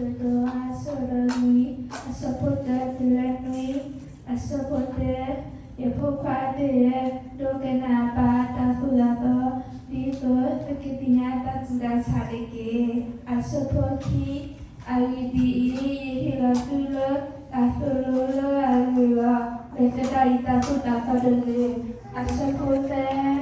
တၢ်ကတိၤ အဆၢဒိၣ်လွံၢ်, အဆၢဖိတၢတုၤလၢနွံ, အဆၢဖိတၢ, ယဖိခွါသ့ၣ်ဧၢ, ဒိကနၣ်ဘၣ်တၢ်သိၣ်တၢ်သီ, ဒ်သိးသုကသ့ၣ်ညါတၢ်ဆူးတၢ်ဆါတက့ၢ်. အဆၢဖိခံ, အဂ့ၢ်ဒ်အံၤ, ယဟ့ၣ်လီၤသုလၢတၢ်သိၣ်လိလၢအဂ့ၤလီၤ, လၢသဒၣ်အံၤတၢ်သိၣ်တၢ်သီတဂ့ၤ. အဆၢဖိသၢ